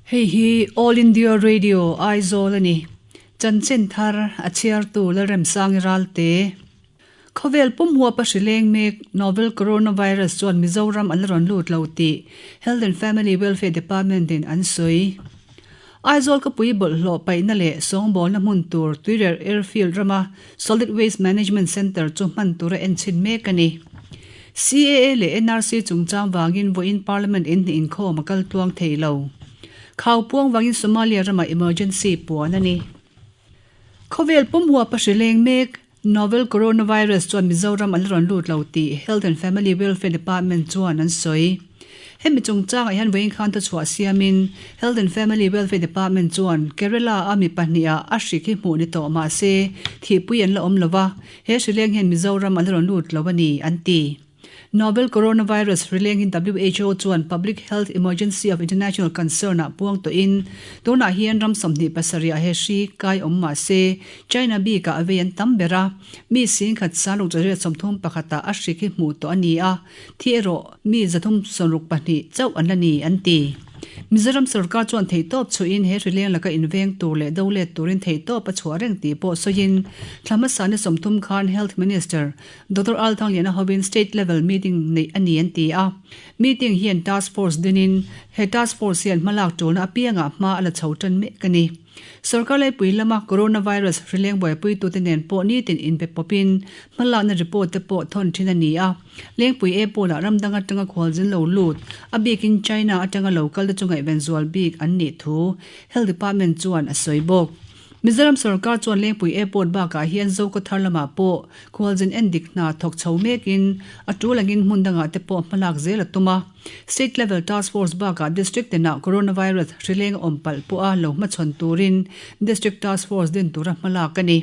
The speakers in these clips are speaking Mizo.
Hei hi All India Radio Aizawl a ni. Chanchin thar a chhiartu Lalremsangi Ralte. Khawvel pum huapa hri leng mek Novel Coronavirus chuan Mizoram an la rawn lut lo tih Health and Family Welfare Department in an sawi. Aizawl khawpui bawlhhlawh paihna leh sawngbawlna hmun tur Tuirer Airfield rama Solid Waste Management Centre chu hman tura enchhin mek a ni. CAA leh NRC chungchang vangin vawiin Parliament in hnih inkhawm a kal tluang thei lo. Khau puang vangin Somalia ramah emergency puan a ni. Khawvel pum huapa hri leng mek Novel Coronavirus chuan Mizoram an la rawn lut lo tih Health and Family Welfare Department chuan an sawi. Hemi chungchangah hian vawiin khan thuchhuah siamin Health and Family Welfare Department chuan Kerala-a mi pahniha a hrik hi hmuh ni tawh mah se thihpui an la awm lo va, he hrileng hian Mizoram an la rawn lut lo a ni, an ti. Novel coronavirus hrileng hi who chuan Public Health Emergency of International Concern-ah puang tawhin tunah hian ram 27 ah he hri kai awm mah se China bikah a vei an tam ber a, mi singkhat sangruk zariat 31 ah a hrik hi hmuh tawh a ni a. Thi erawh mi 362 chauh an la ni, an ti. Mizoram sorkar chuan theihtawp chhuihin he hrileng laka inveng tur leh do let turin theihtawp a chhuah reng tih pawh sawiin thla hmasa ni 30 khan Health Minister Doctor Al Thangliana hovin State Level Meeting neih a ni an ti a. Meeting hian Task Force dinin he Task Force hian hmalak tulna apiangah hma a la chho tan mek a ni. Sorkar laipui lama coronavirus hrileng buaipuitute nen pawh nitin inpe pawpin hmalakna report te pawh thawn thin a ni a. Lengpui Airport-ah ram dang atanga khualzin lo lut, a bikin China atanga lo kal te chu ngaihven zual bik an nih thu Health Department chuan a sawi bawk. Mizoram sorkar chuan Lengpui Airport bakah hian Zokhawthar lamah pawh khualzin endik hna thawk chho mekin a tul angin hmun dangah te pawh hmalak zel a tum a. State Level Task Force bakah District tinah Coronavirus hrileng a awm palh pawha lo hmachhawn turin District Task Force din tura hmalak a ni.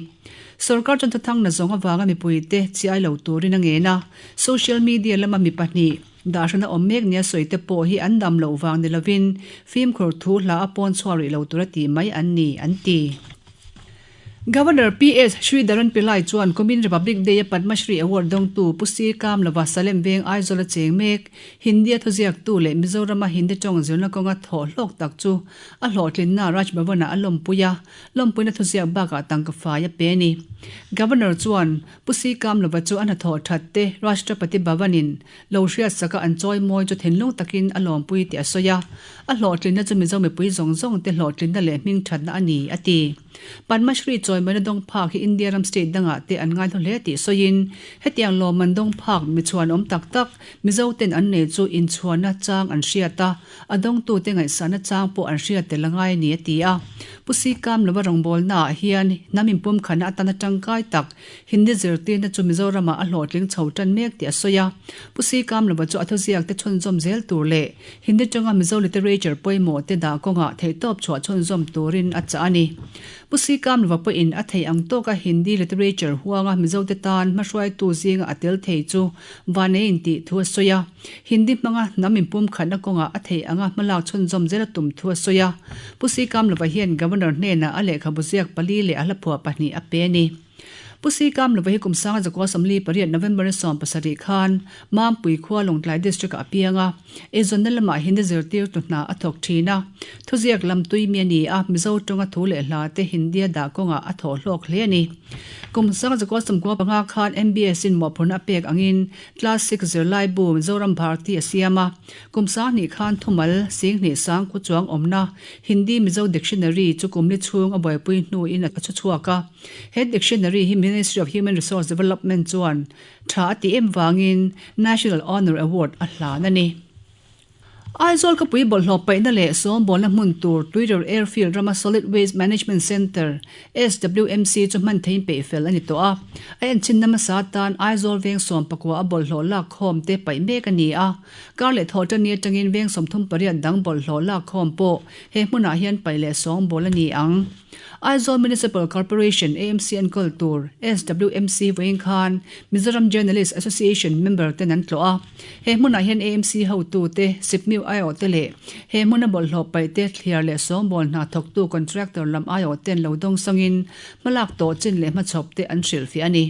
Sorkar chuan thuthang na zawng avanga mipuite chiai lo turin a ngen a, social media lama mi pahnih dahhrana awm mek nia sawi te pawh hi an dam loh vang ni lovin fimkhur thu hla a pawn chhuak rih lo tura tih mai an ni, an ti. Governor PS Sridharan Pillai chuan kumin Republic Day-a Padma Shri Award dawngtu Pu Sir Kamlova Salem Veng Aizawl-a cheng mek Hindi-a thuziaktu leh Mizorama Hindi tawng zirna kawnga thawh hlawk tak chu a hlawhtlinna Raj Bhavan-ah a lawmpui a, lawmpuina thuziak bakah tangka fai a pe a ni. Governor chuan Pu Sir Kamlova chu a hnathawh that te Rashtrapati Bhavan-in lo hriatsaka an chawi mawi chu thinlung takin a lawmpui tih a sawi a, a hlawhtlinna chu Mizo mipui zawng zawng te hlawhtlinna leh hmingthatna a ni, a ti. Padma Shri chawimawina dawng phak hi India ram state dangah te an ngaihlu hle tih sawiin, hetiang lawmman dawng phak mi chhuanawm tak tak Mizo ten an nei chu inchhuanna chang an hriat a, A dawngtute ngaihsahna chang pawh an hriat tel a ngai a ni, a ti a. Pu Sikamlova rawngbawlnaah hian hnam inpumkhatna atana tangkai tak Hindi zirtirna chu Mizoramah a hlawhtling chho tan mek tih a sawi a. Pu Sikamlova chu a thuziakte chhunzawm zel tur leh Hindi tanga Mizo literature pawimawhte dah kawngah theihtawp chhuah chhunzawm turin a chah a ni. Pu Sikamlova pawhin a theih ang tawka Hindi literature huanga Mizote tan hmahruaitu zinga a tel thei chu vanei intih thu a sawi a. Hindi hmanga hnam inpumkhatna kawngah a theih anga hmalak chhunzawm zel a tum thu a sawi a. Pu Sikamlova hian Governor hnenah a lehkhabu ziak pali leh a hlaphuah pahnih a pe a ni. Pu Sikamlova hi kum sanga zakua 48 November ni 17 khan Mampui khua Lawngtlai District-ah a piang a. Eizawnna lamah Hindi zirtirtu hna a thawk thin a. Thuziak lam tui mi a ni a, Mizo tawnga thu leh hla te Hindi-a dah kawngah a thawh hlawk hle a ni. Kum sanga zakua 95 khan MBS-in mawhphurhna a pek angin Class six zirlai bu Mizoram Bharti a siam a, kum sanghnih khan thumal singhnih sang khu chuang awmna Hindi Mizo Dictionary chu kum li chhung a buaipui hnuin a chhu chhuak a. He dictionary hi Ministry of Human Resource Development chuan tha a tih em vangin National Honour Award a hlan a ni. Aizawl khawpui bawlhhlawh paihna leh sawmbawlna hmun tur Tuirer Airfield rama Solid Waste Management Centre, SWMC, chu hman theiin peih fel a ni tawh a. A enchinna hmasa atan Aizawl veng 14 a bawlhhlawh lak khawm te paih mek a ni a. Kar leh thawhṭanni atangin veng 38 dang bawlhhlawh lak khawm pawh he hmunah hian paih leh sawngbawl a ni ang. Aizawl Municipal Corporation, AMC, enkawl tur SWMC vawiin khan Mizoram Journalist Association member ten an tlawh a. He hmunah hian AMC hotute, Sipmiu aiawhte leh he hmuna bawlhhlawh paihte thliar leh sawngbawl hna thawktu contractor lam aiawhten lo dawng sangin hmalak tawh chin leh hmachhawpte an hrilhfiah a ni.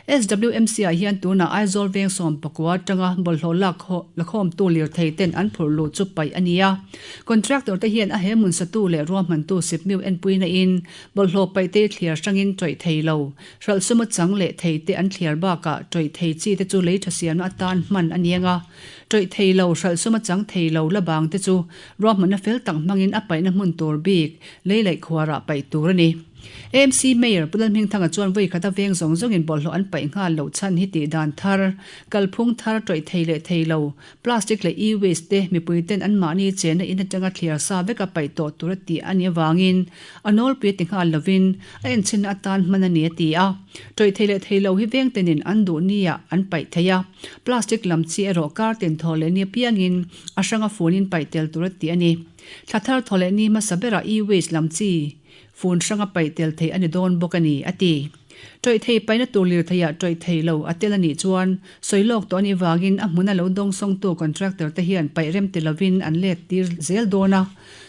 SWMC ah hian tunah Aizawl veng 19 atanga bawlhhlawh lak lakhawmtu lirthei ten an phurh luh chu paih a ni a. Contractor te hian a he hmun satu leh ruahmantu sipmiu enpuina in bawlhhlawh paih te thliar hrangin tawih thei lo, hralh suma chang leh thei te an thliar bakah tawih thei chi te chu lei tha siamna atan hman a ni anga. Tawih thei lo, hralh suma chang thei lo la bang te chu ruahmanna fel tak hmangin a paihna hmun tur bik lei laih khuarah paih tur a ni. AMC Mayor Pu Lalhmingthanga chuan vawi khata veng zawng zawngin bawlhhlawh an paih nghal loh chhan hi tih dan thar, kalphung thar tawih thei leh thei lo, plastic leh e-waste te mipui ten anmahni chenna in atanga thliar sa veka paih tawh tur a tih a nih avangin a nawlpui a ti nghal lovin a enchhinna atan hman a ni a ti a. Tawih thei leh thei lo hi veng tenin an duh nia an paih thei a, plastic lam chi erawh kar tin thaw leh ni apiangin a hranga funin paih tel tur a ti a ni. Thla thar thaw leh ni hmasa berah e-waste lam chi Fun hranga paih tel theih a ni dawn bawk a ni, a ti. Tawih thei paihna tur lirtheiah tawih thei lo a tel a nih chuan sawi lawk tawh a nih vangin a hmuna lo dawngsawngtu contractor te hian paih rem ti lovin an let tir zel dawn a.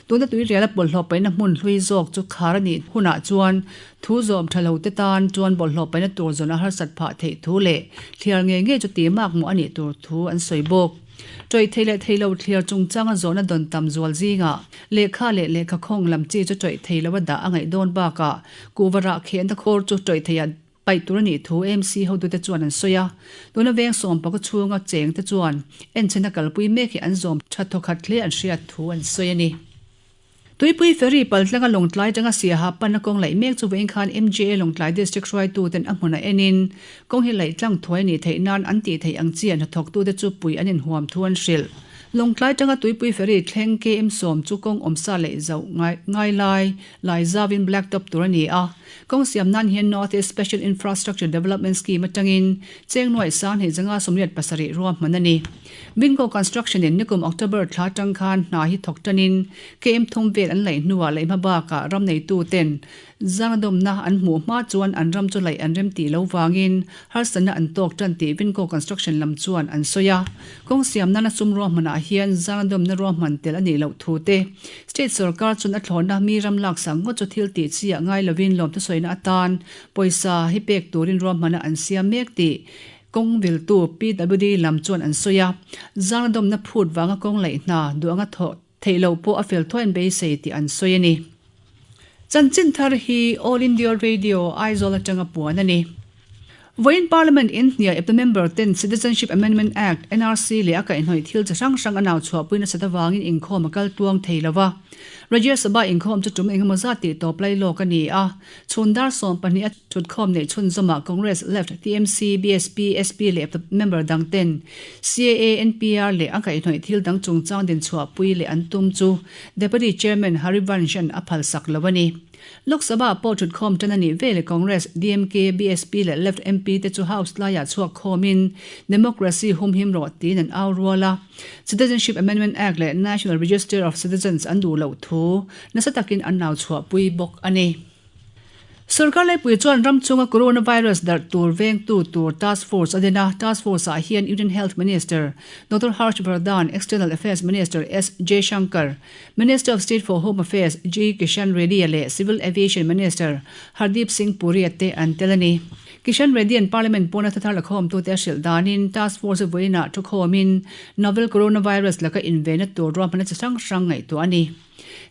Tuna tuiriala bawlhhlawh paihna hmun hlui zawk chu khar a nih hunah chuan thu zawm tha lo te tan chuan bawlhhlawh paihna tur zawn a harsat phah theih thu leh thliar ngei ngei chu ti mak mawh a nih tur thu an sawi bawk. Tawih thei leh thei lo thliar chungchanga zawhna dawn tam zual zingah lehkha leh lehkha khawng lam chi chu tawih thei lo a dah a ngaih dawn bakah kuhva rah khehna khawr chu tawih theiah paih tur a nih thu AMC hotute chuan an sawi a. Tuna veng sawmpaka chhunga chengte chuan enchhena kalpui mek hi an zawm tha thawkhat hle an hriat thu an sawi a ni. Tuipui Ferry paltlanga Lawngtlai atanga Siaha panna kawng laih mek chu vawiin khan MJA Lawngtlai District hruaituten a hmunah enin kawng hi laih tlang thuai a nih theih nan an tih theih ang chian hnathawktute chu pui an inhuam thu an hrilh. Lawngtlai atanga Tuipui Ferry thleng KM 10 chu kawng awmsa laih zauh ngai lai lai zauvin blacktop tur a ni a. Kawng siam nan hian North East Special Infrastructure Development Scheme atangin cheng nuaih sang hnih zanga 87 ruahman a ni. Bingo Construction in nikum October thla atang khan hna hi thawk tanin KM thum vel an laih hnuah laih hma bakah ram neitu ten zangadawmna an hmuh hma chuan an ram chu laih an rem tih lo vangin harsatna an tawk tan tih Vinco Construction lam chuan an sawi a. Kawng siam nana sum ruahmanah hian zangadawmna ruahman tel a nih loh thu te State sorkar chuan a thlawhna mi ram laksak ngawt chu thil tih chi ah ngai lovin lawmthu sawina atan pawisa hi pek turin ruahmana an siam mek tih Kawng viltu PWD lam chuan an sawi a, zangadawmna phut vanga kawng laih hna duh anga thawh theih loh pawh a fel thuai an beisei tih an sawi a ni. Chanchin thar hi All India Radio Aizawl atanga puan a ni. Vawiin Parliament in hniah epna member ten Citizenship Amendment Act, NRC, leh a kaihhnawih thil chi hrang hrang a nau chhuahpui nasat avangin inkhawm a kal tluang thei lo va. Rajya Sabha inkhawm chu tum engemaw zat tih tawp lai lawk a ni a. Chhun dar 12 a thutkhawm neih chhunzawmah Congress, Left, TMC, BSP, SP leh member dang ten CAA, NPR leh a kaihhnawih thil dang chungchang dinchhuahpui leh an tum chu Deputy Chairman Harivansh-a'n a phalsak lo a ni. Lok Sabha pawh thutkhawm tan a nih veleh Congress, DMK, BSP leh Left MP te chu House laiah chhuak khawmin Democracy humhim rawh tiin an au rual a. Citizenship Amendment Act leh National Register of Citizens an duh loh thu nasa takin an nau chhuahpui bawk a ni. Sorkar laipui chuan ram chunga coronavirus darh tur vengtu tur task force a din a, task force ah hian Union Health Minister Doctor Harsh Vardhan, External Affairs Minister S Jaishankar, Minister of State for Home Affairs G Kishan Reddy leh Civil Aviation Minister Hardeep Singh Puri te an tel a ni. Kishan Reddy-a'n Parliament pawna thuthar lakhawmtute a hrilh danin task force vawiinah thukhawmin novel coronavirus laka invenna tur ruahmanna chi hrang hrang ngaihtuah a ni.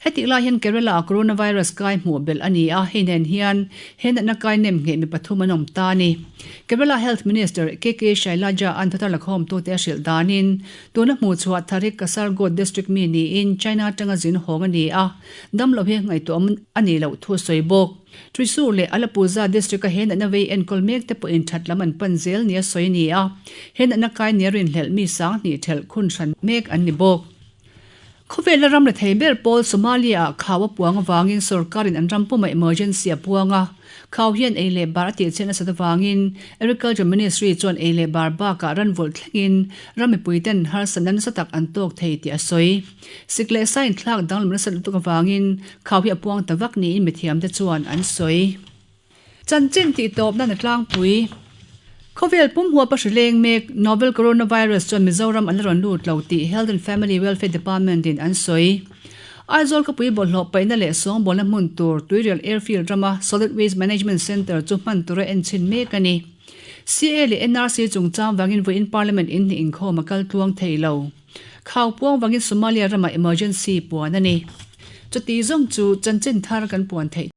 Hetih lai hian Kerala-ah coronavirus kai hmuh belh a ni a, hei nen hian he natna kai nem ngheh mi pathum an awm ta a ni. Kerala Health Minister KK Shailaja-a'n thuthar lakhawmtute a hrilh danin tuna hmuhchhuah thar hi Kasargod district mi niin China atanga zin hawng a ni a, damlo hi ngaihtuah a nih loh thu a sawi bawk. Thrissur leh Alappuzha district-a he natna vei enkawl mek te pawhin that lam an pan zel nia sawi a ni a, he natna kai nia rinhlelh mi 2000 thelh khun hran mek an ni bawk. Khawvela ram rethei ber pawl Somalia-ah khau a puang avangin sorkarin an ram pumah emergency a puang a. Khau hian ei leh bar a tihchhiat nasat avangin Agriculture Ministry chuan ei leh bar bakah ran vawlh thlengin ram mipuiten harsatna nasa tak an tawk thei tih a sawi. Sik leh sa inthlak danglam nasat lutuk avangin khau hi a puang ta vak niin mithiamte chuan an sawi. Chanchin tih tawp nan a tlangpui. Khawvel pum huap a hri leng mek Novel Coronavirus chuan Mizoram an la rawn lut lo tih Health and Family Welfare Department in an sawi. Aizawl khawpui bawlhhlawh paihna leh sawngbawlna hmun tur Tuirial Airfield rama Solid Waste Management Centre chu hman tura enchhin mek a ni. CAA leh NRC chungchang vangin vawiin Parliament in hnih inkhawm a kal tluang thei lo. Khau puang vangin Somalia ramah emergency puan a ni. Chuti zawng chu chanchin thar kan puan theih.